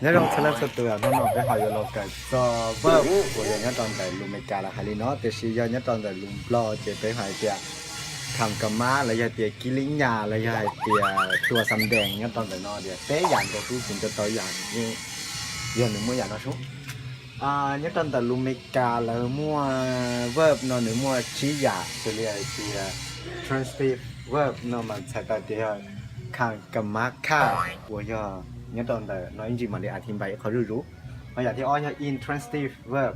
Nyob zoo txhua leej txhua tus, hnub no peb ho yuav los kawm txog verb uas yog nyob rau ntawm lus Amelikas lawv hais li no, tiam sis yog nyob rau ntawm lus Nplog ces peb hais tias kham ka mab los yog tias kib lib nyas los yog hais tias tua xam ntees nyob rau ntawm no tias peb yam nkaus xwb, tsis nco tau yam, yog nws muaj yam no xwb. Nyob rau ntawm lus Amelikas lawv muaj verb no nws muaj tsib yam, xws li hais tias transitive verb no mas txhais tau tias yog kham ka mab khaj uas yog nyob rau ntawm no ib ntsis mam li a thi npais ib qho zuj zus. Ho yam thib ob yog intransitive verb.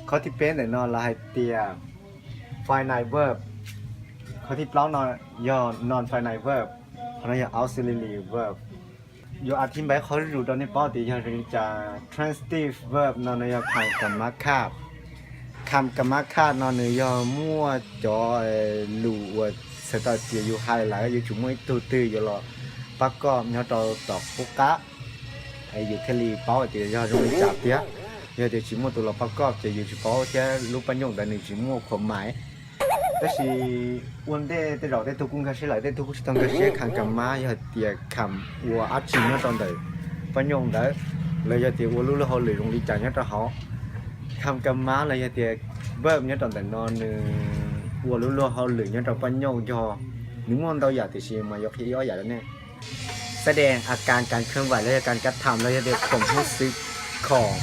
Qhov thib peb ntawm no lawv hais tias finite verb. Qhov thib plaub no yog non-finite verb. Qhov no yog auxiliary verb. Yuav a thi npais qhov zuj zus rau nej paub tias yog li cas. Transitive verb no nws yog kham ka mab khaj. Kham ka mab khaj no nws yog muaj cov lus uas txhais tau tias yus hais lawm yuav tsum muaj ib tug twg yuav los pab koj nyob rau tom qub qab. Yus thiaj li paub hais tias yog zoo li cas tiag. Yog tias tsis muaj tus los pab koj ces yus tsis paub thiab lub paj nyooj ntawd nws tsis muaj khuam mais. Tab sis ua ntej tej zaum tej tug kuj nkag siab lawm, tej tug kuj tsis tau nkag siab kham ka mab yog tias kham ua dab tsi nyob rau ntawm paj nyooj ntawd, los yog tias ua lub luag hauj lwm zoo li cas nyob rau hauv. Kham ka mab los yog tias verb nyob rau ntawm no nws ua lub luag hauj lwm nyob rau paj nyooj yog nws muaj ntau yam tiam sis mas yuav qhia ib ob yam rau nej. Xab dees a kas kas khee vais los yog kas kav tham los yog tias khoom hub xwb khom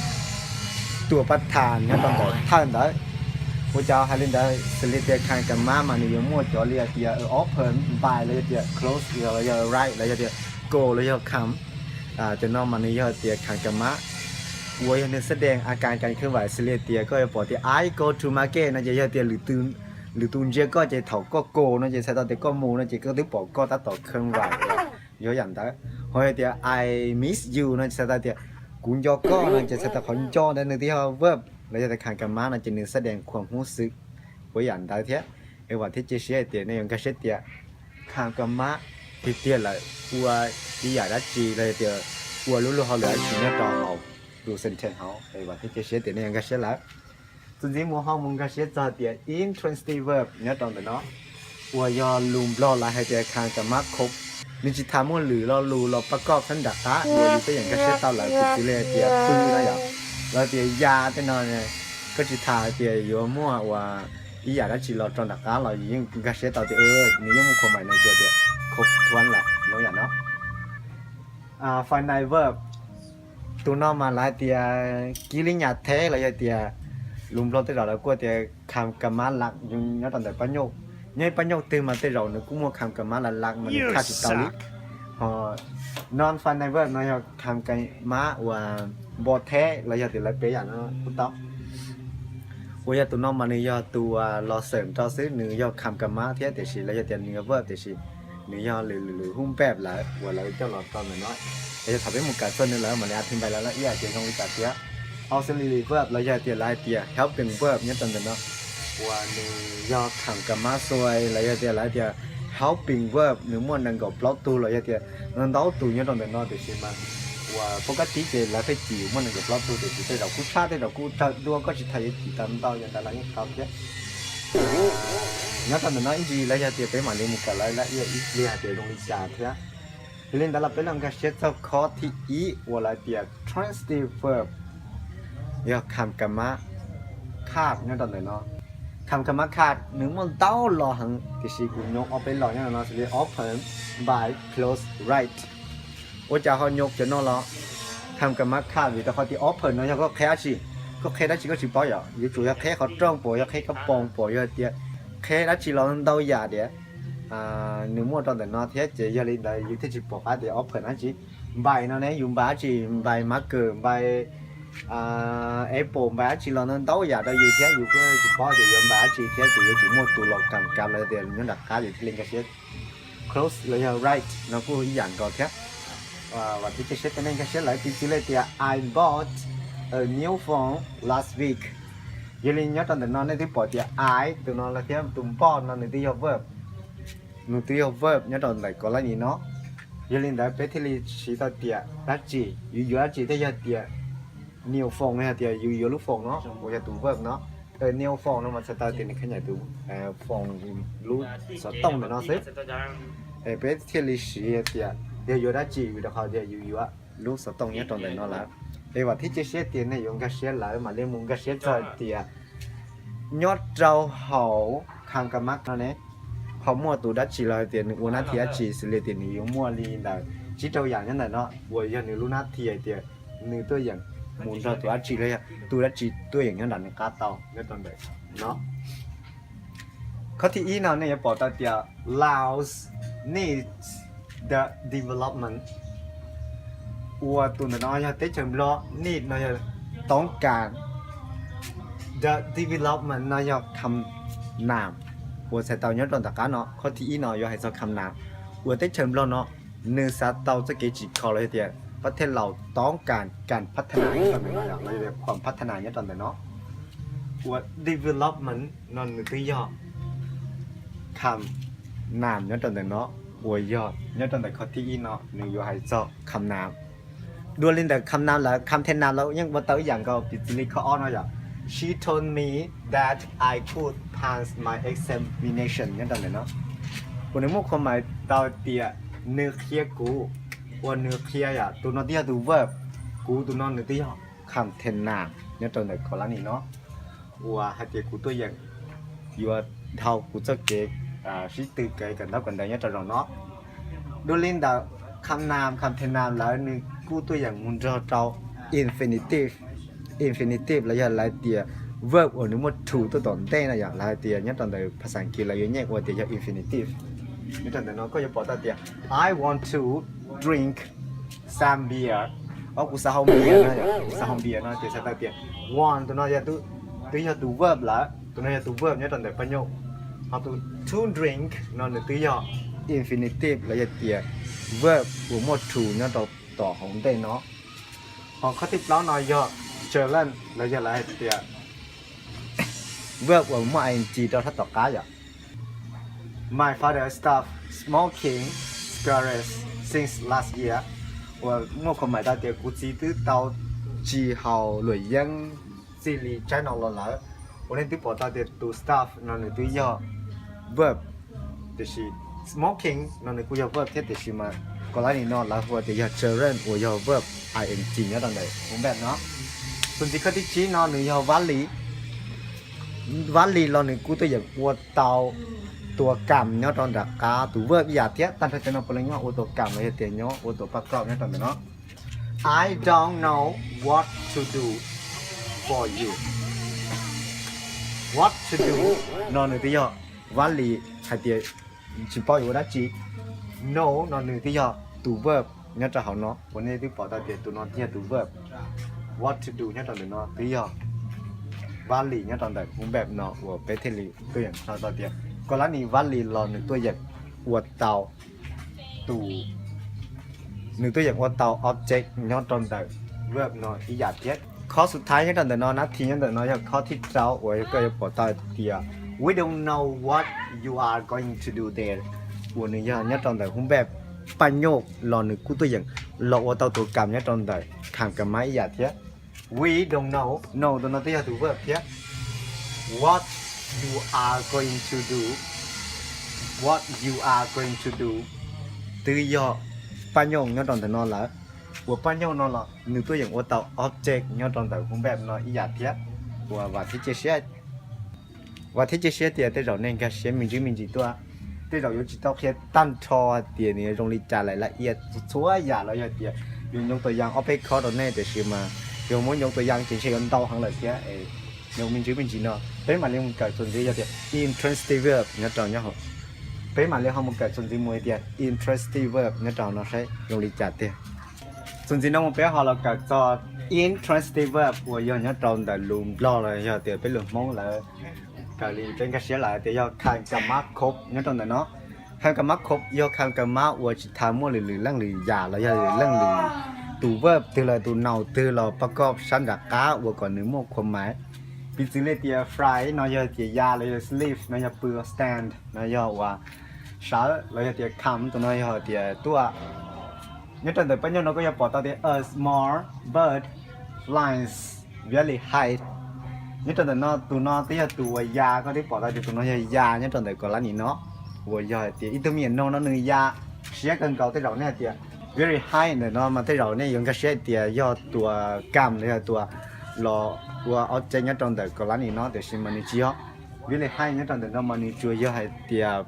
tua pab tham nyob rau ntawm thawj ntawd. Ua cas hais li ntawd? Xws li tias kham ka mab mas nws yuav muaj cov li hais tias ob pheem npais los yog tias close los yog right los yog tias go los yog kham. Cov no mas nws yog tias kham ka mab uas yog nws xab dees a kas kas khee vais, xws li tias koj yuav pom tias I go to market no ces yog tias lwm tus ntsia koj ces thaum koj go no ces txhais tau tias koj mus no ces koj twb pom koj tab tom khee vais, yog yam ntawd. Ho yog tias I miss you no ces txhais tau tias kuv nco koj no ces txhais tau qhov nco ntawd nws twb yog verb los yog tias kham ka mab no ces nws xab dees khoom hub xwb ua yam ntawd thiab. Es vam thiab cia siab hais tias nej yuav nkag siab tias kham ka mab tiag tiag lawm ua ib yam dab tsi los yog tias ua lub luag hauj lwm dab tsi nyob rau hauv tus sentence hauv. Es vam thiab cia siab tias nej yuav nkag siab lawm. Txuas ntxiv mus ho mus nkag siab txog tias intransitive verb nyob rau ntawm no uas yog lus Nplog lawv hais tias kham ka mab khob. Nws tsis tham muaj lwm lo lus los pab koj txhab nram qab uas yus peb yeej nkag siab tau lawm, piv txwv li hais tias pw no yom, los tias ya tej no, koj tsis tham tias yuav muaj ua ib yam dab tsi los rau nram qab los yus yeej nkag siab tau tias nws yeej muaj khuam mais no, tias khob thuab lawm, zoo yam no. Finite verb, tus no mas lawv hais tias kib lib nyas theb los yog tias lus Nplog tej zaum lawv kuj tias kham ka mab lak, nyob rau ntawm pab nyuj. Nyob ib pab nyuj twg mas tej zaum nws kuj muaj kham ka mab lak lak mas nws khaj tsis tau li. Ho non-finite verb no yog kham ka mab uas npo theb los yog tias lawv peb yam no kuj tau. Uas yog tus no mas nws yog tus los xeem rau xwb, nws yog kham ka mab thiab tiam sis los yog tias nws yog verb tiam sis nws yog lwm lwm lub npeb lawm uas lawv coj los rau ntawm no. Los yog thaum peb mus kawm txog nws lawm mam li a thi npais lawv ib yam tias zoo li cas tias auxiliary verb los yog tias lawv hais tias helping verb nyob rau ntawm no uas nws yog kham ka mab xuas los yog tias lawv hais tias helping verb, nws muaj nees nkaum plaub tug los yog tias ntau tus nyob rau ntawm no tiam sis mas uas pab kab tib ces lawv pheej cim muaj nees nkaum plaub tug tiam sis tej zaum kuj tshaj tej zaum kuj raug dua, koj tsis tham yuav cim tau ntau yog ntawd los yeej tau thiab. Nyob rau ntawm no ib ntsis los yog tias peb mam li mus kawm lawv ib yam tias zoo li cas thiab. Yog li ntawd los peb los nkag siab txog qhov thib ib uas lawv tias transitive verb, yog kham ka mab khaj nyob rau ntawm no. Kham ka mab khaj nws muaj ntau lo heev tiam sis kuv nyoo ob peb lo nyob no xws li open, npais, close, right. Ua cas ho nyoo cov no los kham ka mab khaj? Vim rau qhov tias open no yog koj qheb dab tsi, koj qheb dab tsi koj tsis paub yom, yuav tsum yog qheb qhov rooj pom, yog qheb kab poos pom, yog tias qheb dab tsi los ntau yam tias nws muaj rau ntawm no thiab ces yog li ntawd yus thiaj tsis pom qab tias open dab tsi. Npais no ne yus npais dab tsi, npais mab kawm, npais apple, npais dab tsi los ntau yam rau yus thiab yus kuj tsis paub tias yuav npais dab tsi thiab ces yuav tsum muaj tus los kam kav los tias nyob nram qab yus thiaj li nkag siab. Close los yog right no kuj ib yam nkaus thiab. Vam thiab cia siab tias nej nkag siab lawm, piv txwv li tias I bought a new phone last week. Yog li nyob rau ntawm no nej twb pom tias I tus no los thiab tus bought no nws twb yog verb, nws twb yog verb nyob rau ntawm kov lab nis no. Yog li ntawd peb thiaj li siv tau tias dab tsi, yus yuav dab tsi thiaj yog tias new phone, yog tias yus yuav lub phone no uas yog tus verb no. New phone no mas txhais tau tias nws khav nyam tus phone, lub xov tooj ntawm no xwb. Peb thiaj li siv tias yog yuav dab tsi vim rau qhov tias yus yuav lub xov tooj nyob rau ntawm no lawm. Es vam thiab cia siab tias nej yuav nkag siab lawm mam li mus nkag siab txog hais tias nyob rau hauv Khamkamab no ne, ho muaj tus dab tsi los hais tias nws ua nab thi dab tsi xws li tias nws yuav muaj li ntawm tsib rau yam nyob ntawm no uas yog nws lub nab thi hais tias nws tuaj yeem mus nrog tus dab tsi los yog tus dab tsi tuaj yeem nyob nram nws qab tau nyob rau ntawm no. Qhov thib ib no nej yuav pom tau tias Laos needs the development, uas tus ntawm no yog teb chaws Nplog, need no yog toob kas, the development no yog kham nam uas txhais tau nyob rau ntawm qab no. Qhov thib ib no yuav hais txog kham nam uas teb chaws Nplog no nws xav tau txoj kev tsim kho los yog tias pab thej laus toob kas kas pab thej nam nyob rau ntawm no, los yog tias khuam pab thej nam nyob rau ntawm no, uas development no nws twb yog kham nam nyob rau ntawm no, uas yog nyob rau ntawm qhov thib ib no nws yuav hais txog kham nam. Dua li ntawm kham nam lawm kham thej nam lawm yeej ua tau ib yam nkaus, piv txwv li qhov ob no yog she told me that I could pass my examination nyob rau ntawm no, uas nws muaj qhuas mais tau tias nws qhia kuv, uas nws qhia yom, tus no twb yog tus verb, kuv tus no nws twb yog kham thej nam nyob rau ntawm kos lab nim no, uas hais tias kuv tuaj yeem yuav dhau kuv txoj kev sib tw kev kawm ntaub kawm ntawv nyob rau zaum no. Dua li ntawm kham nam kham thej nam lawm nws kuj tuaj yeem mus nrog rau infinitive, infinitive los yog lawv tias verb uas nws muaj to tuaj tom ntej no yom, lawv hais tias nyob rau ntawm phas xas Askiv lawv yuav nyeem ua tias yog infinitive. Nyob rau ntawm no koj yuav pom tau tias I want to drink some beer, o kuv xav hau beer no, kuv xav hau beer no ces txhais tau tias want tus no yog, twb yog tus verb lawm, tus no yog tus verb nyob rau ntawm pab nyuj, ho tus to drink no nws twb yog infinitive los yog tias verb uas muaj to nyob rau tom hauv ntej no. Ho qhov thib plaub no yog children los yog lawv hais tias verb uas muaj ing rau sab tom qab yom. My father stopped smoking cigarettes since last year, uas muaj qhuas mais tau tias kuv txiv twb tau tsis haus luam yeeb txij li tshaib no los lawm. Uas nej twb pom tau tias tus stop no nws twb yog verb, tiam sis smoking no nws kuj yog verb thiab, tiam sis mas kos lab nim no lawv hu tias yog children uas yog verb ing nyob rau ntawm hub npaj no. Tus ntxiv khawb thib tsib no nws yog vab li. Vab li los nws kuj tuaj yeem ua tau tus kam nyob rau nram qab tus verb ib yam thiab. Tag nrho cov no puav leej nyob ua tus kam los yog tias nyob ua tus pab kaum nyob rau ntawm no. I don't know what to do for you. What to do no nws twb yog vab li hais tias tsis paub yuav ua dab tsi. Know no nws twb yog tus verb nyob rau hauv no, uas nej twb pom tau tias tus no twb yog tus verb. What to do nyob rau ntawm no twb yog vab li nyob rau ntawm hub npaj no uas peb thiaj li tuaj yeem tau tias kos lab nim vab li los nws tuaj yeem ua tau tus, nws tuaj yeem ua tau object nyob rau ntawm verb no ib yam thiab. Qhov xub thawj nyob rau ntawm no, nab thi nyob ntawm no yog qhov thib rau uas koj yuav pom tau tias we don't know what you are going to do there, uas nws yog nyob rau ntawm hub npaj paj nyuj los nws kuj tuaj yeem los ua tau tus kam nyob rau ntawm kham kam mab ib yam thiab. We don't know, know tus no twb yog tus verb thiab. What you are going to do, what you are going to do twb yog paj nyuj nyob rau ntawm no lawm, uas paj nyuj no los nws tuaj yeem ua tau object nyob rau ntawm hub npaj no ib yam thiab. Uas vam thiab cia siab, vam thiab cia siab tias tej zaum nej nkag siab me ntsis me ntsis tuaj. Tej zaum yuav tsis tau qhia tag nrho hais tias nws yuav zoo li cas lawm, la ia txhua yam los yog tias yuav nyob tua yas ob peb khob rau nej, tiam sis mas yog muab nyob tua yas ces ntshe yuav ntau heev lawm thiab. Nyob me ntsis me ntsis no peb mam li mus kawm txuas ntxiv yog tias intransitive verb nyob rau nyob hauv, peb mam li ho mus kawm txuas ntxiv mus tias intransitive verb nyob rau no saib zoo li cas tiag. Txuas ntxiv no mus peb ho los kawm txog intransitive verb uas yog nyob rau ntawm lus Nplog los yog tias peb lus Hmoob lawv kawm li peb nkag siab lawm tias yog kham kam mab khob nyob rau ntawm no. Kham kam mab khob yog kham kam mab uas tsis tas muaj lwm lwm leej lwm yam los yog lwm leej lwm tus verb twg los tus noun twg los pab koj sab nram qab uas kom nws muaj qhuas mais. Piv txwv li tias fly no yog tias ya los yog sleep no yog pw, stand no yog uas sawv los yog tias come tus no yog tias tuaj. Nyob rau ntawm pab nyuj no koj yuav pom tau tias a small bird flies very high. Nyob rau ntawm no tus no twb yog tus uas ya, koj twb pom tau tias tus no yog ya nyob rau ntawm kos lab nim no, uas yog hais tias ib tug me nyuam noog no nws ya siab kawg nkaus, tej zaum nej hais tias Very high ntawm no mas tej zaum nej yuav nkag siab hais tias yog tus kam los yog tus los ua ob tsev nyob rau ntawm Kaus Lab Nis no, tiam sis mas nws tsis yog. Very high nyob rau ntawm no mas nws tsuas yog hais tias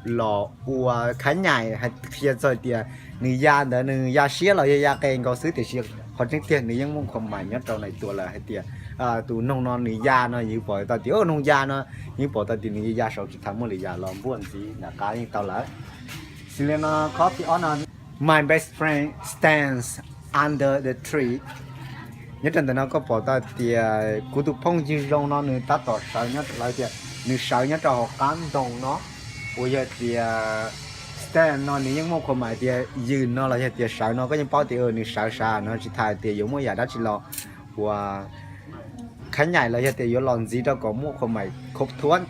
los ua khav nyaim hais qhia txog tias nws ya ntawd nws ya siab los yog ya qe nkaus xwb, tiam sis qhov tseeb tiag nws yeej muaj khuam mais nyob rau nais tua lawm hais tias tus noog no nws ya no yeej pom tau tias noog ya no yeej pom tau tias nws ya saud tsis tau muaj lwm yam los npuaj ntxiv nram qab yeej tau lawm. Xws li no qhov thib ob no, my best friend stands under the tree. Nyob rau ntawm no koj pom tau tias kuv tus phooj ywg zoo no nws tab tom sawv nyob lawv tias nws sawv nyob rau hauv qab ntoo no, uas yog tias stand no nws yeej muaj khuam mais tias ywm no los yog tias sawv no, koj yeej paub tias nws sawv sawv no tsis tas tias yuav muaj yam dab tsi los ua khav nyaim los yog tias yuav los ntxiv rau kom muaj khuam mais khov thuab.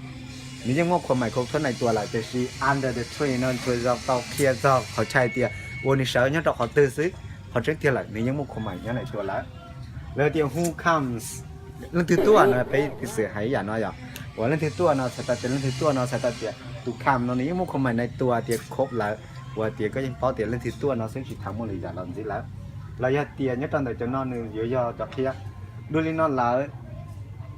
Nws yeej muaj khuam mais khov thuab nais tua lawm, tiam sis under the tree no tsuas yog tau qhia txog qhov chaw tias uas nws sawv nyob rau qhov twg xwb, qhov tseeb tiag lawm nws yeej muaj khuam mais nyob nais tua lawm. Lawv tias who comes, leej twg tuaj no peb xwm hais ib yam no yog uas leej twg tuaj no txhais tau tias leej twg tuaj no txhais tau tias tus come no nws yeej muaj khuam mais nais tua tias khov lawm, uas tias koj yeej paub tias leej twg tuaj no xwb tsis tas muaj lwm yam los ntxiv lawm. Los yog tias nyob rau ntawm cov no nws yuav yog cov qhia. Dua li no lawm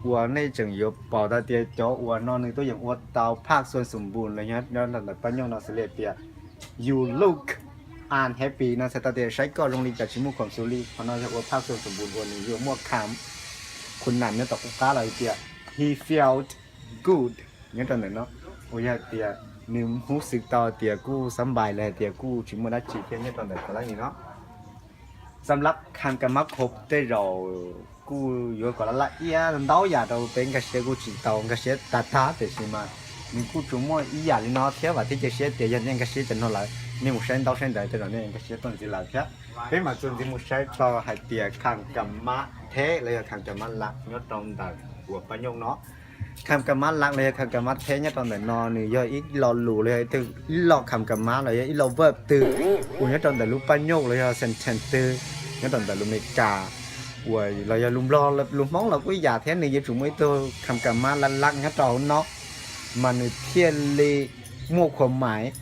uas nej tseem yuav pom tau tias cov uas no nws tuaj yeem ua tau phaj xuam xum npus los nyob rau ntawm paj nyooj no xws li tias you look unhappy no txhais tau tias saib koj zoo li cas tsis muaj khuam xus li. Qhov no yog ua phaj xuam xum npus uas nws yuav muaj come, khuam nais nyob tom qub qab los tias he felt good nyob rau ntawm no, uas yog tias nws hnub xwm tau tias kuj xab npais los tias kuj tsis muaj dab tsi thiab nyob rau ntawm Kaus Lab Nis no. Xam lab kham kam mab khov tej zaum kuj yuav kom laj laj iab ntau yam rau peb nkag siab kuj tsis tau nkag siab tag tag, tiam sis mas nws kuj tsuas muaj ib yam li no thiab vam thiab cia siab tias yog nej nkag siab cov no lawm nej mus saib ntaub saib ntawv tej zaum nej nkag siab tuaj ntxiv lawm thiab. Peb mam txuas ntxiv mus saib tau hais tias kham kam mab theb los yog kham kam mab lab nyob rau ntawm uas paj nyooj no. Kham kam mab lab los yog kham kam mab theb nyob rau ntawm no nws yog ib lo lus los yog ib lo kham kam mab los yog ib lo verb twg uas nyob rau ntawm lub paj nyooj los yog sentence twg nyob rau ntawm lus Meskas uas los yog lus Nplog lus Hmoob los kuj ib yam thiab, nws yuav tsum muaj ib tug kham kam mab lab lab nyob rau hauv no mas nws thiaj li muaj khuam mais.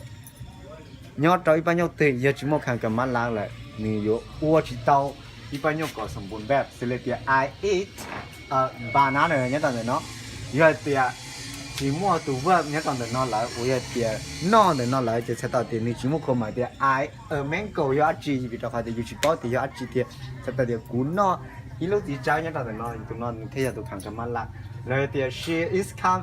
Nyob rau ib paj nyooj twg yog tsis muaj kham kam mab lab lawm nws yuav ua tsis tau ib paj nyooj kom xoo npun npaj. Xws li tias I eat a banana nyob rau ntawm no, yog hais tias tsis muaj tus verb nyob rau ntawm no lawm uas yog tias noj ntawm no lawm ces txhais tau tias nws tsis muaj khuam mais tias I a mango yog dab tsi, vim rau qhov tias yus tsis paub tias yog dab tsi tiag. Txhais tau tias kuv noj ib lub txiv tsawb nyob rau ntawm no, tus no nws thiaj yog tus kham kam mab lab. Los yog tias she is com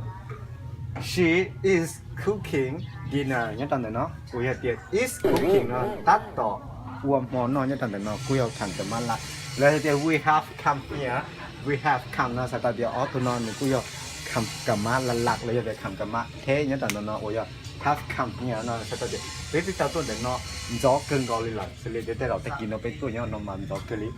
she is cooking dinner nyob rau ntawm no, uas yog tias is cooking no tab tom ua hmo noj nyob rau ntawm no kuj yog kham kam mab lab. Los yog tias we have come here, we have come no txhais tau tias ob tug no nws kuj yog kham kam mab lab lab los yog tias kham kam mab theb nyob rau ntawm no uas yog have come here no txhais tau tias peb twb tau tuaj ntawm no ntxov kawg nkaus li lawm, xws li tias tej zaum tag kis no peb tuaj nyob no mas ntxov kawg li.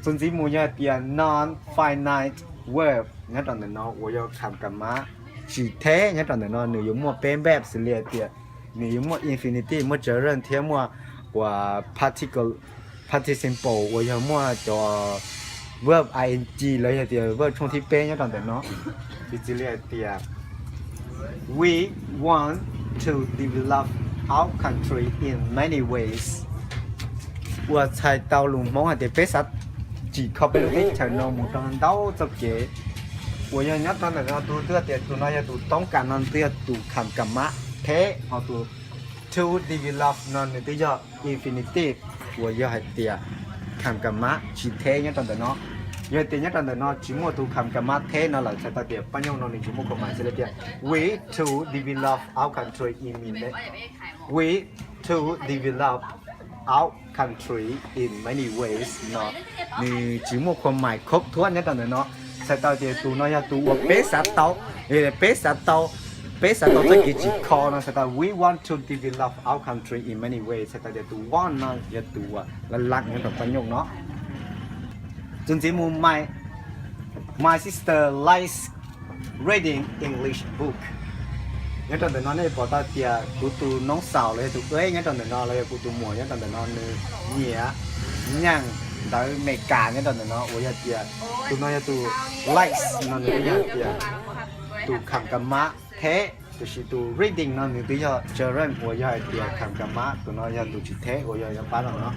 Txuas ntxiv mus yog tias non-finite verb nyob rau ntawm no uas yog kham kam mab tsis theb nyob rau ntawm no nws yuav muaj peb npaj xws li tias nws yuav muaj infinitive, muaj gerund thiab muaj uas particle, participle uas yog muaj cov verb ing los yog tias verb tshooj thib peb nyob rau ntawm no. Piv txwv li hais tias we want to develop our country in many ways, uas txhais tau lus Hmoob hais tias peb xav tsim kho peb lub teb chaws no mus rau ntau txoj kev. Uas yog nyob rau ntawm no tus twb tias tus no yog tus toob kas no twb yog tus kham kam mab theb, ho tus to develop no nws twb yog infinitive uas yog hais tias kham kam mab tsis theb nyob rau ntawm no. Yog tias nyob rau ntawm no tsis muaj tus kham kam mab theb no lawm txhais tau tias paj nyooj no nws tsis muaj khuam mais, xws li tias we to develop our country in many, we to develop our country in many ways no nws tsis muaj khuam mais khov thuab nyob rau ntawm no. Txhais tau tias tus no yog tus uas peb xav tau, peb xav tau, peb xav tau txoj kev tsim kho no txhais tau we want to develop our country in many ways txhais tau tias tus want no yog tus uas lab lab nyob rau paj nyooj no. Txuas ntxiv mus, my, my sister likes reading English book. Nyob rau ntawm no nej pom tau tias kuv tus noob xaus los yog tus eb nyob rau ntawm no los yog kuv tus muam nyob rau ntawm no nws nyiam nyeem ntawv Meskas nyob rau ntawm no uas yog tias tus no yog tus likes no nws yog tias tus kham kam mab theb. Tiam sis tus reading no nws twb yog Jerome uas yog hais tias kham ka mab, tus no yog tus tsis theb uas yog yog pab no no.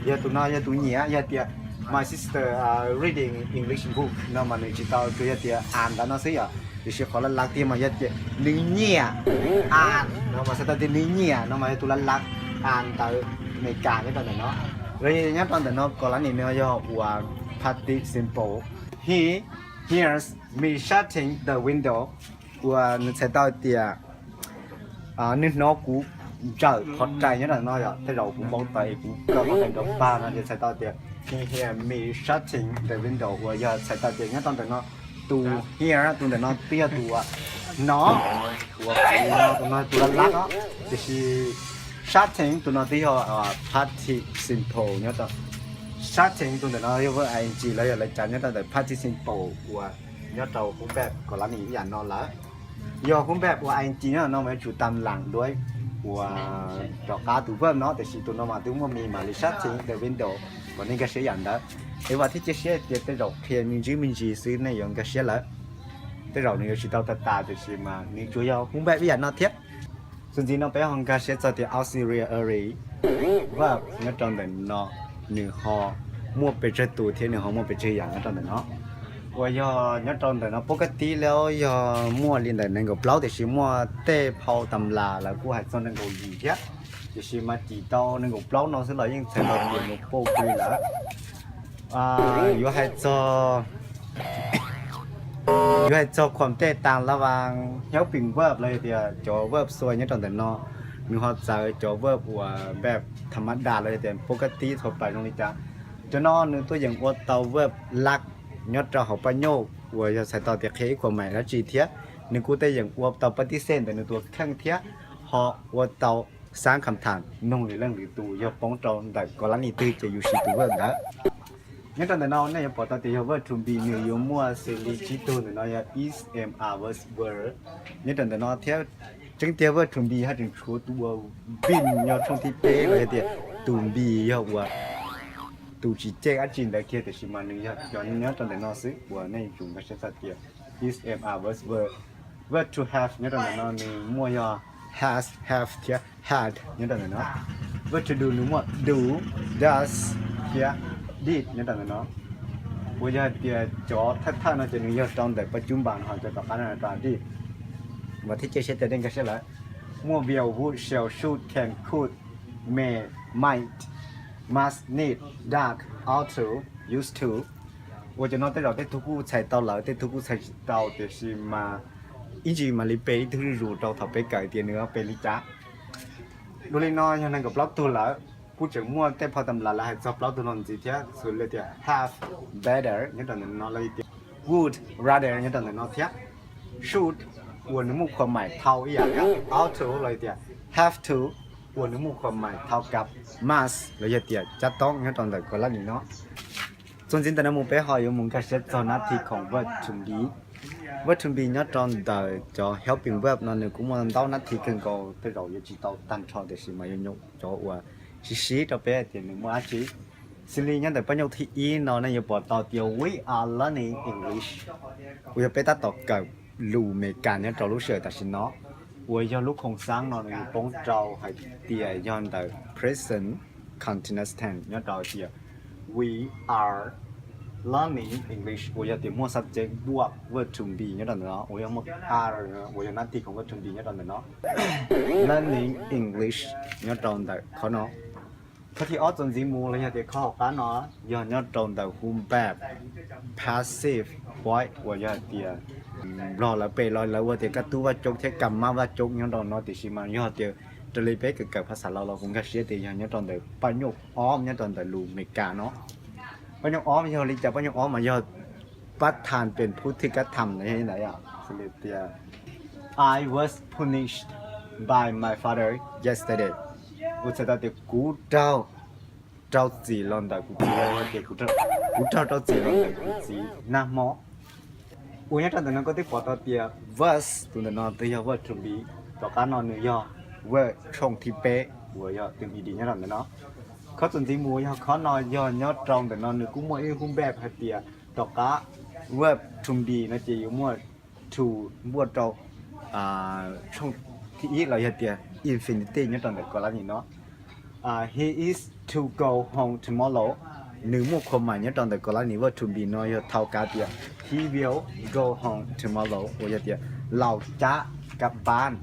Yog tus no yog tus nyiam, yog tias my sister reading English book no mas nws tsis tau, tsuas yog tias as ntawd no xwb yom. Tiam sis qhov lav lav tiag mas yog tias nws nyiam as no mas txhais tau tias nws nyiam no mas yog tus lav lav as ntawd Meskas nyob rau ntawm no. Los nyob rau ntawm no Kaus Lav Nis no yog uas Patty Simple. He hears me shutting the window uas nws txhais tau tias nws hnov kuv ntsawm qhov rais nyob rau no yom. Tej zaum kuv npau taws es kuv kaw qhov rais nrov pag no ces txhais tau tias he hears me shutting the window uas yog txhais tau tias nyob rau ntawm no tus hear tus ntawm no twb yog tus uas hnov, uas tus no tus lav lav no. Tiam sis shutting tus no twb yog participle nyob rau, shutting tus ntawm no yog verb ing los yog lawv cav nyob rau ntawm participle uas nyob rau hub npaj Kaus Lav Nis ib yam no lawm. Yog hub npaj uas ing nyob no mas yuav tsum tam lam duab uas rov qab tus verb no, tiam sis tus no mas twb muaj me mas li shutting the window, kom nej nkag siab yam ntawd. Es vam thiab cia siab tias tej zaum qhia me ntsis me ntsis xwb nej yuav nkag siab lawm. Tej zaum nws yuav tsis tau tag tas tiam sis mas nws tsuas yog hub npaj ib yam no thiab. Txuas ntxiv no peb ho nkag siab txog tias auxiliary verb nyob rau ntawm no nws ho muaj pes tsawg tus thiab nws ho muaj pes tsawg yam nyob rau ntawm no. Uas yog nyob rau ntawm no pov ka tib lawm yog muaj li ntawm nees nkaum plaub tiam sis muaj tej phau tam las lawv kuj hais txog nees nkaum yim thiab. Tiam sis mas cim tau nees nkaum plaub no xwb los yeej txhais tau tias nws pov ka tib lawm. Yuav hais txog yuav hais txog khuam tej tas la vas helping verb los yog tias cov verb xuas nyob rau ntawm no, nws ho txawv cov verb uas npaj tham ma das los yog tias pov ka tib txhua plas zoo li cas. Cov no nws tuaj yeem ua tau verb lak nyob rau hauv paj nyoj uas yog txhais tau tias qhia ib khuam maim dab tsi thiab. Nws kuj tuaj yeem ua tau pab tib xej ntawm nws tus kheej thiab ho ua tau xab kham tham noog lwm leej lwm tus yog poob rau ntawm Kaus Lav Nis twg ces yus siv tus verb ntawd. Nyob rau ntawm no nej yuav pom tau tias yog verb to be nws yuav muaj xws li tsib tug ntawm no yog is, am, are, was, were nyob rau ntawm no thiab. Tseeb tiag verb to be haj tseem tshuav tus uas been nyob tshooj thib peb los yog tias tus be yog uas tus tsis cem dab tsi ntawd kiag tiam sis mas nws yog cov nyob rau ntawm no xwb uas nej yuav tsum nkag siab txog tias is, am, are, was, were. Verb to have nyob rau ntawm no nws muaj yog has, have thiab had nyob rau ntawm no. Verb to do nws muaj do, does thiab did nyob rau ntawm no. Uas yog hais tias cov thawj thawj no ces nws yog rau ntawm pab cub npas ho cov tom qab no rau did. Vam thiab cia siab tias nej nkag siab lawm. Muaj will, would, shall, should, can, could, may, might, must, need, does, ought to, used to. Uas cov no tej zaum tej tug kuj txhais tau lawm tej tug kuj txhais tsis tau tiam sis mas ib ntsis mam li pe ib tug zuj zus rau thaum peb kawm tias nws pe li cas. Dua li no yog nees nkaum plaub tug lawm, kuj tseem muaj tej phau tam las lawv hais txog plaub tug no ntxiv thiab xws li tias have, better nyob rau ntawm no los tias would rather nyob rau ntawm no thiab. Should uas nws muaj khuam maim thau ib yam thiab ought to los tias have to uas nws muaj khuam maim thau kab must los yog tias cab toob nyob rau ntawm Kaus Lav Nis no. Txuas ntxiv ntawm no mus peb ho yuav mus nkag siab txog nab thi khoom verb to be. Verb to be nyob rau ntawm cov helping verb no nws kuj muaj ntau nab thi kawg nkaus tej zaum yuav tsis tau tag nrho tiam sis mas yuav nyuam cov uas siv siv rau peb tias nws muaj dab tsi. Xws li nyob ntawm pab nyoj thib ib no nej yuav pom tau tias we are learning English uas yog peb tab tom kawm lus Meskas nyob rau lub sij hawm tam sim no. Uas yog lub khoom xab no nws yuav poob rau hais tias yog ntawm present continuous tense nyob rau tias we are learning English uas yog tias muaj subject duab verb to be nyob rau ntawm no uas yog muaj are uas yog nab thi khoom verb to be nyob rau ntawm no. Learning English nyob rau ntawm qhov no. Qhov thib ob txuas ntxiv mus los yog tias qhov hauv qab no yog nyob rau ntawm hub npab passive voice uas yog tias Nplog lawv pe los lawv ua tias kab tub vaj coob thiab kab mab vaj coob nyob rau no tiam sis mas yog tias raws li peb kawm kawm phas xas Laus los kuv nkag siab tias yog nyob rau ntawm pab nyoj ob nyob rau ntawm lus Meskas no. Pab nyoj ob yog li cas? Pab nyoj ob mas yog pab tham pem phub thwj kab tham no yog li ntawd. Xws li tias I was punished by my father yesterday uas txhais tau tias kuv raug rau txim los ntawm kuv txiv, kuv raug rau txim los ntawm kuv txiv nag hmo. Uas nyob rau ntawm no koj twb pom tau tias was tus ntawm no twb yog verb to be, tom qab no nws yog verb tshooj thib peb uas yog tus ed nyob rau ntawm no. Qhov txuas ntxiv mus yog qhov no, yog nyob rau ntawm no nws kuj muaj ib hub npab hais tias tom qab verb to be no ces yuav muaj to npuaj rau Thib ib los yog tias infinitive nyob rau ntawm Golang no. He is to go home tomorrow. Nws muaj qhua mais nyob rau ntawm Golang verb to be no yog thau kav tias he will go home tomorrow uas yog tias laus cab kab pab,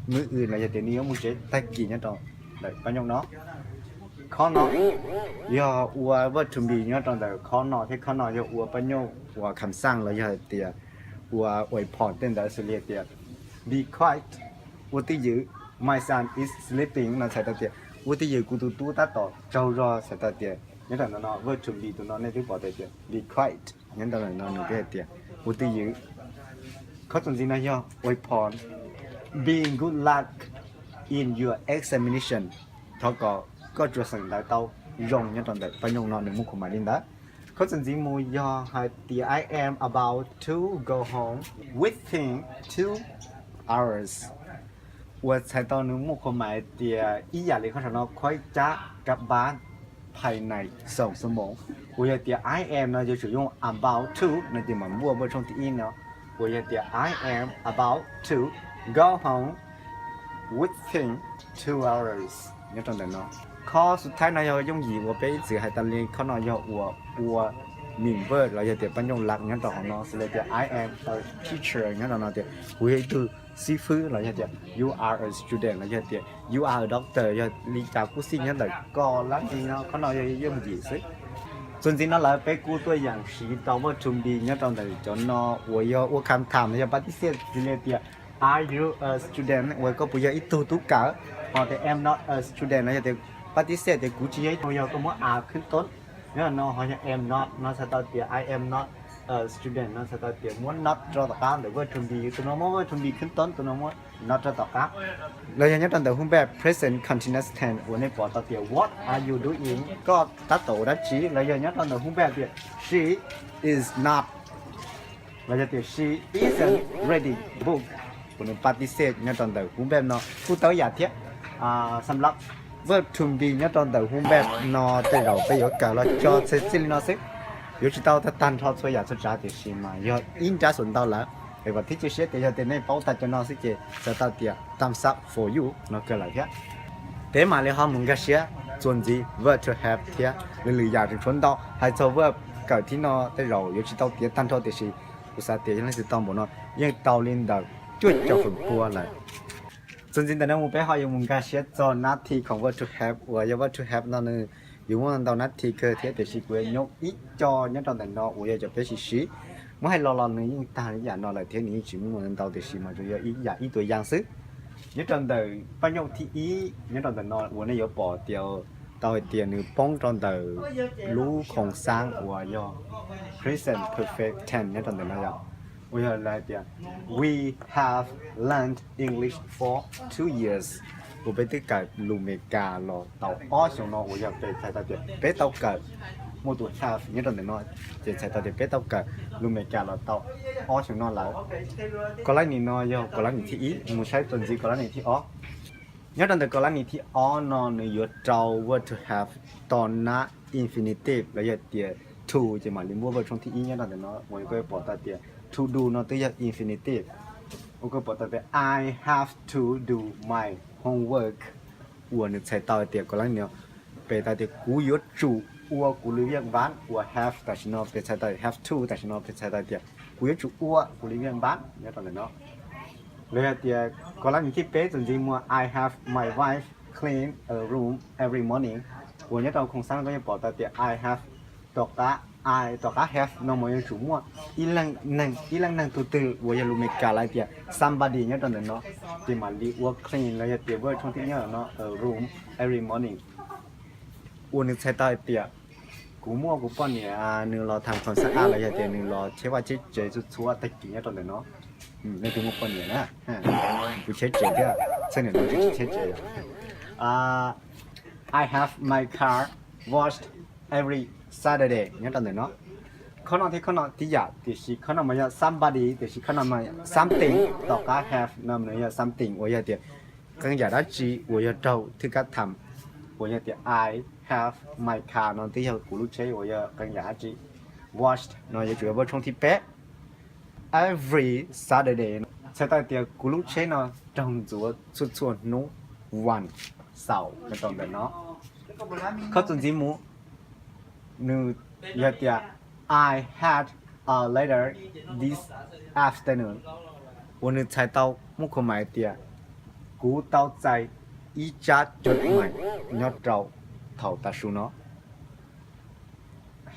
mus ua los yog tias nws yuav mus tsev tag kis nyob rau ntawm pab nyooj no. Khob no yog ua verb to be nyob rau ntawm khob no thiab khob no yog ua pab nyooj ua kham xaj los yog tias ua ua phom tej ntawd xws li tias be quiet, ua twj ywm, my son is sleeping no txhais tau tias ua twj ywm, kuv tus tub tab tom tsaug zog, txhais tau tias nyob rau ntawm no verb to be tus no nej twb pom tias be quiet nyob rau ntawm no nws twb hais tias ua twj ywm. Khob txuas ntxiv no yog ua phom, be good luck in your examination, thov kom koj tsuas xeem ntawv tau zoo nyob rau ntawm pab nyooj no nws muaj qhua mais li ntawd. Khob txuas ntxiv mus yog hais tias I am about to go home within two hours uas txhais tau nws muaj qhua mais tias ib yam li khob saum no, khuaib cab kab pab, phais nais xoom xu moos, uas yog tias I am no yuav tsum yuav about to no ces mam npuaj verb tshooj thib ib no, uas yog tias I am about to go home within two hours nyob rau ntawm no. Khob xub thawj no yog yooj yim uas peb ib txwm hais tas li, khob no yog uas ua main verb los yog tias pab nyooj lab nyob rau hauv no xws li tias I am a teacher nyob rau no tias kuv yog ib tug xib fwb los yog tias you are a student los yog tias you are a doctor yog li cas kuj xij nyob ntawm Golang no, khob no yog yooj yim xwb. Txuas ntxiv no lawm peb kuj tuaj yeem siv tau verb to be nyob rau ntawm cov no uas yog ua kham tham los yog pab tib xej xws li tias are you a student uas koj puas yog ib tug tub kawm, ho tias am not a student los yog tias pab tib xej tias kuv tsis yog ib tug, yog koj muab a khwb toob nyob no, ho yog am not no txhais tau tias I am not a student no txhais tau tias muab not rau tom qab ntawm verb to be, tus no muab verb to be khwb toob, tus no muab not rau tom qab. Los yog nyob rau ntawm hub npaj present continuous tense uas nej pom tau tias what are you doing, koj tab tom ua dab tsi, los yog nyob rau ntawm hub npaj tias she is not los yog tias she isn't reading book uas nws pab tib xej nyob rau ntawm hub npaj no kuj tau ib yam thiab. Xam lab verb to be nyob rau ntawm hub npaj no tej zaum peb yuav kawm los tso txhij li no xwb, yuav tsis tau tag tag nrho txhua yam txhua tsav tiam sis mas yog ib nrab xuas ntau lawm. Es vam thiab cia siab tias yog tias nej paub tag cov no xwb ces txhais tau tias thumbs up for you no kawg lawm thiab. Peb mam li ho mus nkag siab txuas ntxiv verb to have thiab lwm lwm yam tseem tshuav ntau. Hais txog verb kawm thib no tej zaum yuav tsis tau tiav tag nrho tiam sis kuv xav tias yog leej twg tau npaum no yeej tau li ntawm cuaj caum feem pua lawm. Txuas ntxiv ntawm no mus peb ho yuav mus nkag siab txog nab thi khoom verb to have uas yog verb to have no nws yuav muaj ntau nab thi kawg thiab tiam sis kuv yuav nyob ib co nyob rau ntawm no uas yog cov peb siv siv. Muab hais los los nws yeej tag li yam no lawm thiab nws yeej tsis muaj ntau tiam sis mas tsuas yog ib yam ib tuas yas xwb. Nyob rau ntawm pab nyooj thib ib nyob rau ntawm no uas nej yuav pom tias tau hais tias nws poob rau ntawm lub khoom xaab uas yog present perfect tense nyob rau ntawm no yog, uas yog hais tias we have learned English for two years, uas peb twb kawm lus Meskas los tau ob xyoos no uas yog peb txhais tau tias peb tau kawm, muaj tus have nyob rau ntawm no ces txhais tau tias peb tau kawm lus Meskas los tau ob xyoos no lawm. Kaus lab nim no yog kaus lab nim thib ib, mus saib txuas ntxiv kaus lab nim thib ob. Nyob rau ntawm kaus lab nim thib ob no nws yuav rau verb to have tos nab infinitive los yog tias to ces mam li muaj verb tshooj thib ib nyob rau ntawm no uas koj pom tau tias to do no twb yog infinitive. Uas koj pom tau tias I have to do my homework uas nws txhais tau tias kaus lab nim no peb tau tias kuv yuav tsum ua kuv li viaj npab uas have tam sim no peb txhais tau have to tam sim no peb txhais tau tias kuv yuav tsum ua kuv li viaj npab nyob rau ntawm no. Los yog tias kaus lab nim thib peb txuas ntxiv muaj I have my wife clean a room every morning uas nyob rau khoom xaab koj yeej pom tau tias I have tom qab I tom qab have no mas yuav tsum muaj ib leej neeg, ib leej neeg tus twg uas yog lus Meskas lawv tias somebody nyob rau ntawm no ces mam li ua clean los yog tias verb tshooj thib nyob ntawm no a room every morning uas nws txhais tau hais tias kuv muaj kuv poj niam nws los tham khoom xaab los yog tias nws los cheb vaj cheb tsev txhua txhua tag kis nyob rau ntawm no. Nej twg muaj poj niam na, kuv cheb tsev thiab, txheej niam no tsis cheb tsev. I have my car washed every Saturday nyob rau ntawm no. Khob no thiab khob no tib yam tiam sis khob no mas yog somebody tiam sis khob no mas something, tom qab have no nws yog something uas yog tias qee yam dab tsi uas yog raug thwj kab tham uas yog tias I have my car no twb yog kuv lub tsheb uas yog qee yam dab tsi. Washed no yuav tsum yog verb tshooj thib peb. every Saturday, txhais tau tias kuv lub tsheb no raug ntxuav txhua txhua hnub vas xaum no rau ntawm no. Khob txuas ntxiv mus, nws yog tias I had a letter this afternoon, uas nws txhais tau muaj khuam mais tias kuv tau txais ib tsab cov mais nyob rau thaum tam sim no.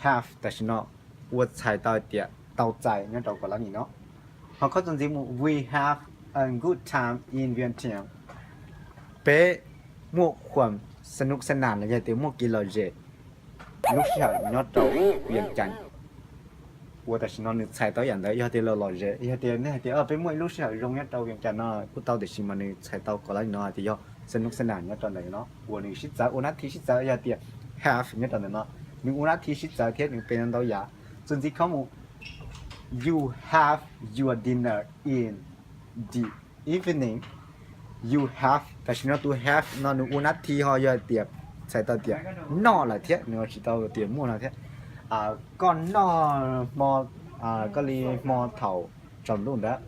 Have tam sim no ua txhais tau tias tau txais nyob rau kom lab nim no. Ho khob txuas ntxiv mus, we have a good time in Vientiane, peb muaj khuam xas nub xas nas los yog tias muaj kev lom zem lub sij hawm nyob rau Vientiane. Ua tam sim no nws txhais tau yam ntawd, yog tias lom lom zem, yog tias nej hais tias peb muaj ib lub sij hawm zoo nyob rau Vientiane no kuj tau, tiam sis mas nws txhais tau kom lab nim no hais tias yog xas nub xas nas nyob rau ntawm no, uas nws sib txawv, ua nab thi sib txawv yog tias have nyob rau ntawm no. Nws ua nab thi sib txawv thiab nws pe ntau yam. Txuas ntxiv khob mus, you have your dinner in the evening. You have tam sim no tus have no nws ua nab thi ho yog tias txhais tau tias noj lawm thiab, nws tsis tau tias muaj no thiab. Koj noj hmo, koj li hmo thaum tsaus ntuj ntawd.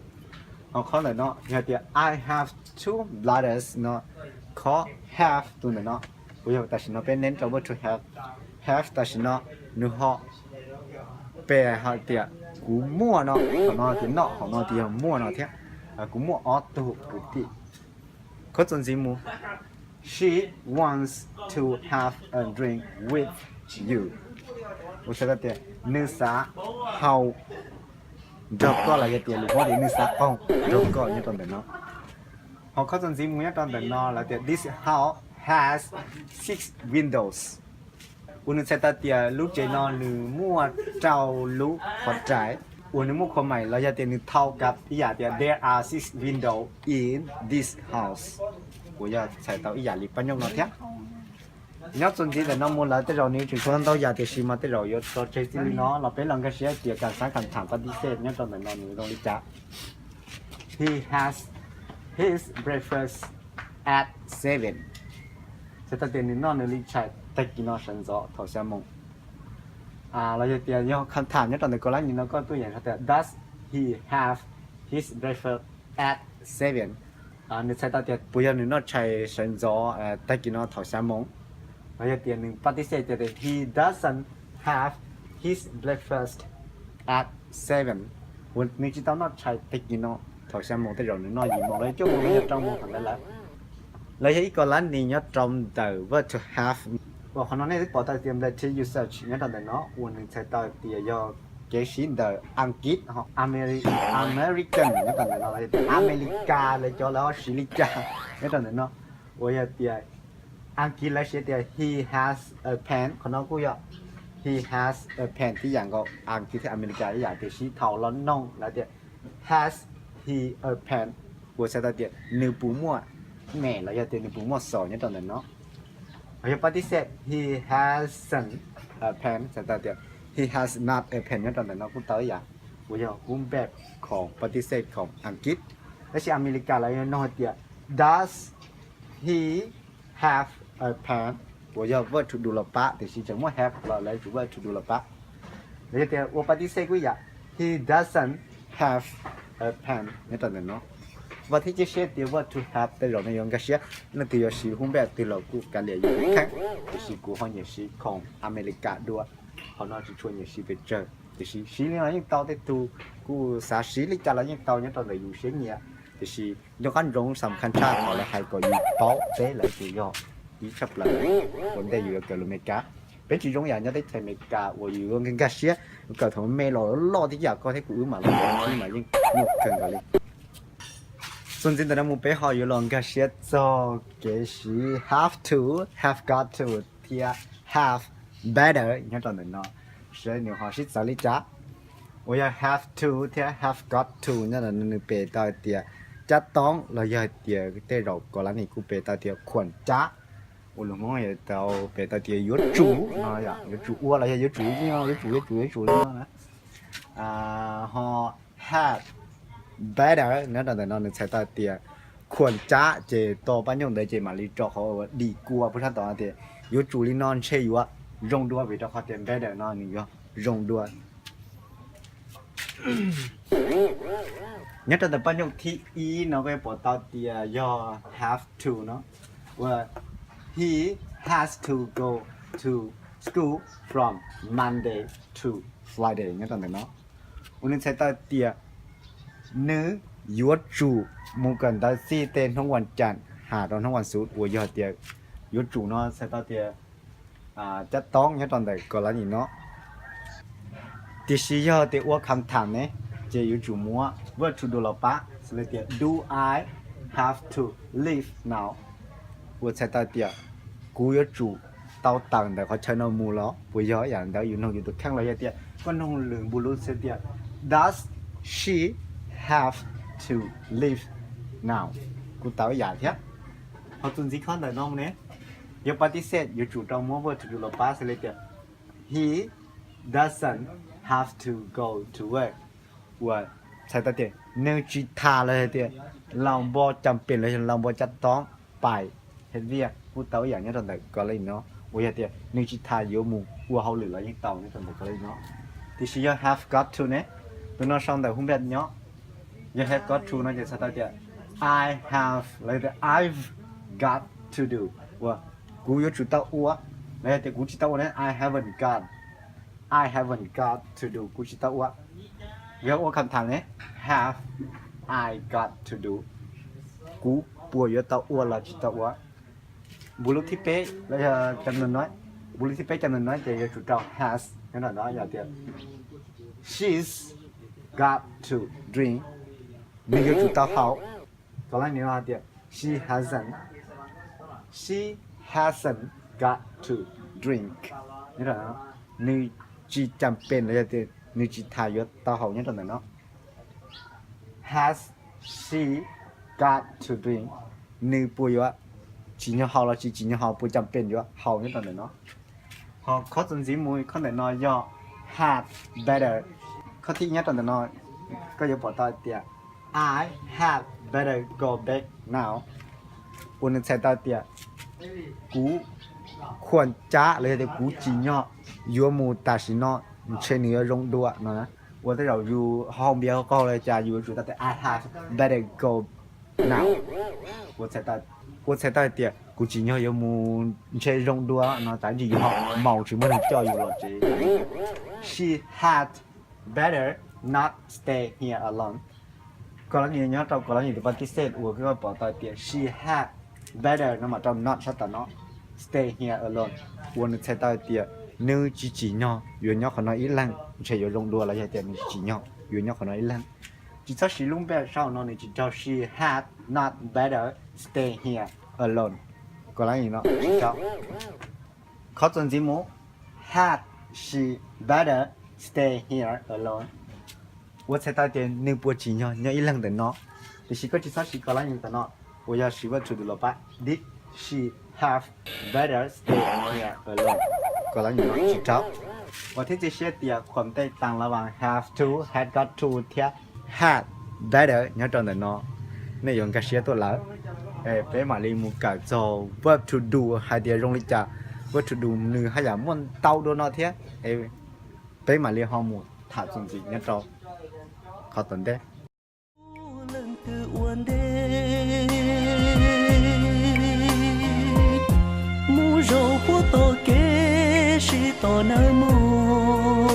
Ho khob ntawm no yog tias I have two brothers no, khob have tus ntawm no uas yog tam sim no peb neb rau verb to have. Have tam sim no nws ho pe hais tias kuv muaj no, hom no tias noj, hom no tias yog muaj no thiab. Kuv muaj ob tug kwv tij. Khob txuas ntxiv mus, she wants to have a drink with you. Ua txhais tau tias nws xav haus nrog koj los yog tias lus Hmoob tias nws xav qaug nrog koj nyob rau ntawm no. Ho khob txuas ntxiv mus nyob rau ntawm no lawv tias this house has six windows. Uas nws txhais tau tias lub tsev no nws muaj rau lub qhov rais. Uas nws muaj khuam mais los yog tias nws thau kav ib yam tias there are six windows in this house, uas yog txhais tau ib yam li pab nyoj no thiab. Nyob txuas ntxiv ntawm no mus lawv tej zaum nws tseem tshuav ntau yam tiam sis mas tej zaum yuav tso tseg txij li no los peb los nkag siab tias kam xav kam tham pab tib xej nyob rau ntawm no nws zoo li cas. He has his breakfast at seven. Txhais tau tias nws noj nws li tshais tag kis no sawv ntxov thaum xya moos. Los yog tias yog kham tham nyob rau ntawm koj lab nim no koj tuaj yeem hais tias does he have his breakfast at seven? Nws txhais tau tias puas yog nws noj tshais sawv ntxov tag kis no thaum xya moos. Los yog tias nws pab tib xej tias he doesn't have his breakfast at seven, uas nws tsis tau noj tshais tag kis no thaum xya moos, tej zaum nws noj yim moos los cuaj moos los yog rau moos thaum ntawd lawm. Lawv yog ib koj lab nim nyob rau ntawm verb to have. Uas qhov no nej twb pom tau tias nplai thi usage nyob rau ntawm no uas nws txhais tau tias yog kev siv ntawm Askiv, American nyob rau ntawm no, Amelikas lawv cov lawv ho siv li cas nyob rau ntawm no. Uas yog tias Askiv lawv siv tias he has a pen, qhov no kuj yog he has a pen tib yam nkaus, Askiv thiab Amelikas ib yam, tiam sis thaum los noog lawv tias has he a pen, uas txhais tau tias nws puas muaj mem los yog tias nws puas muaj xos nyob rau ntawm no. Ho yog pab tib xej he hasn't a pen txhais tau tias he has not a pen nyob rau ntawm no kuj tau ib yam, uas yog hu npej khoom pab tib xej khoom Askiv. Tab sis Amelikas lawv yog noog hais tias does he have a pen, uas yog verb to do los pab, tiam sis tseem muab have los lawv tsum verb to do los pab. Los yog tias ua pab tib xej kuj ib yam, he doesn't have a pen nyob rau ntawm no. Vam thiab cia siab tias verb to have tej zaum nej yuav nkag siab, leej twg yuav siv hu npej twg los kuj kav liam yus tus kheej, tiam sis kuv ho nyiam siv khoom Amelikas dua, qhov no tsis tshua nyiam siv pes tsawg, tiam sis siv li no yeej tau, tej tug kuj xav siv li cas los yeej tau nyob rau ntawm yus siab nyiam, tiam sis nco qab ntsoov xam khas tshaj thaum lawv hais kom yus paub teb lawv tus yog ib tshaj plaws ua ntej yus yuav kawm lus Amelikas. Peb tsis zoo yam nyob teb chaws Amelikas uas yus yuav nkag siab, yus kawm thaum me los loj tib yam koj thiab kuv wb mam los mas yeej muaj kawg nkaus li. Txuas ntxiv ntawm no mus peb ho yuav los nkag siab txog kev siv have to, have got to thiab have better nyob rau ntawm no, seb nws ho sib txawv li cas. Uas yog have to thiab have got to nyob ntawm no nws pe tau tias cab tob los yog tias tej zaum koj lab nim kuj pe tau tias khuam cab. Uas lus Hmoob yuav tau pe tau tias yuav tsum no, yuav tsum ua los yog yuav tsum, yuav tsum, yuav tsum, yuav tsum li no na. Ho have better nyob rau ntawm no nws txhais tau tias khuam cab ces tau pab nyuj ntawd ces mam li rau qhov uas dim kua puag sab tod tias yuav tsum li no ntshe yuav zoo dua, vim rau qhov tias better no nws yuav zoo dua. Nyob rau ntawm paj nyooj thib ib no koj yuav pom tau tias yog have to no, uas he has to go to school from Monday to Friday nyob rau ntawm no. Uas nws txhais tau tias nws yuav tsum mus kawm ntawv txij tej hnub vas cas has rau hnub vas xuv, uas yog tias yuav tsum no txhais tau tias cab toob nyob rau ntawm kos lab nim no. Tiam sis yog tias ua kham tham ne, ces yuav tsum muab verb to do los pab, xws li tias do I have to leave now, uas txhais tau tias kuv yuav tsum tau tawm ntawm qhov chaw no mus los puas yog ib yam ntawd. Yus nug yus tus kheej los yog tias koj nug lwm npu lus xws tias does she have to leave now, kuj tau ib yam thiab. Ho txuas ntxiv khob ntawm no ne, yog pab tib xej yuav tsum rau muab verb to do los pab, xws li tias he doesn't have to go to work, uas txhais tau tias nws tsis tham los yog tias laus npo cam pem los yog laus npo cab toob pais hais viaj, kuj tau ib yam nyob rau ntawm kos lab nim no, uas yog tias nws tsis tham yuav mus ua hauj lwm los yeej tau nyob rau ntawm kos lab nim no. Tiam sis yog have got to ne, tus no sau ntawm hu npiaj nyob. Yog have got to no ces txhais tau tias I have los yog tias I've got to do, uas kuv yuav tsum tau ua, los yog tias kuv tsis tau ua ne, I haven't got, I haven't got to do, kuv tsis tau ua. Yog ua kham tham ne, have I got to do, kuv puas yuav tau ua los tsis tau ua. Npu lus thib peb, npu lus thib peb cov nws no ces yuav tsum rau has nyob rau no, yog tias she's got to drink, nws yuav tsum tau haus. Kos lab nim no hais tias she hasn't, she hasn't got to drink, nws tsis cam pem los yog tias nws tsis tham yuav tau haus nyob rau ntawm no. Has she got to drink? Nws puas yuav tsim nyog haus los tsis tsim nyog haus, puas cam pem yuav haus nyob rau ntawm no. Ho khob txuas ntxiv mus khob ntawm no yog had better. Khob thib ib nyob rau ntawm no koj yuav pom tau tias I had better go back now, uas nws txhais tau tias kuv khuam cab los yog tias kuv tsim nyog yuav mus tam sim no, ntshe nws yuav zoo dua no. Ua tej zaum yus ho npias qaug los cas yus yuav tsum tau tias I had better go now, uas txhais tau tias kuv tsim nyog yuav mus ntshe zoo dua no, tam sis yus ho maus tsis muaj neeg coj yus los tsev. She had better not stay here alone. Kos lab nim nyob rau kos lab nim tus pab tib xej uas koj pom tau tias she had better no mas rau not sab tom no, stay here alone, uas nws txhais tau tias nws tsis tsim nyog yuav nyob qhov no ib leeg, ntshe yuav zoo dua los yog tias nws tsis tsim nyog yuav nyob qhov no ib leeg. Tsis txhob siv lub better sab hauv no, nws tsis raug, she had not better stay here alone. Kos lab nim no tsis raug. Khob txuas ntxiv mus, had she better stay here alone, uas txhais tau tias nws puas tsim nyog nyob ib leeg ntawm no. Tiam sis koj tsis txhob siv kos lab nim ntawm no, uas yog siv verb to do los pab, did she have better stay here alone? Kos lab nim no tsis raug. Uas thiab txi siab tias khuam tej taag los vas have to, had got to thiab had better nyob rau ntawm no, nej yuav nkag siab tuaj lawm. Peb mam li mus kawm txog verb to do hais tias zoo li cas, verb to do nws haj yam muaj ntau dua no thiab. Peb mam li ho mus tham txuas ntxiv nyob rau qhov tom ntej. Leej twg ua ntej mus zaum puag tom kev sib tom nawb mog,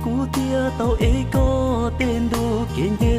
kuv thiaj tau ev koj tej ntu kev nce.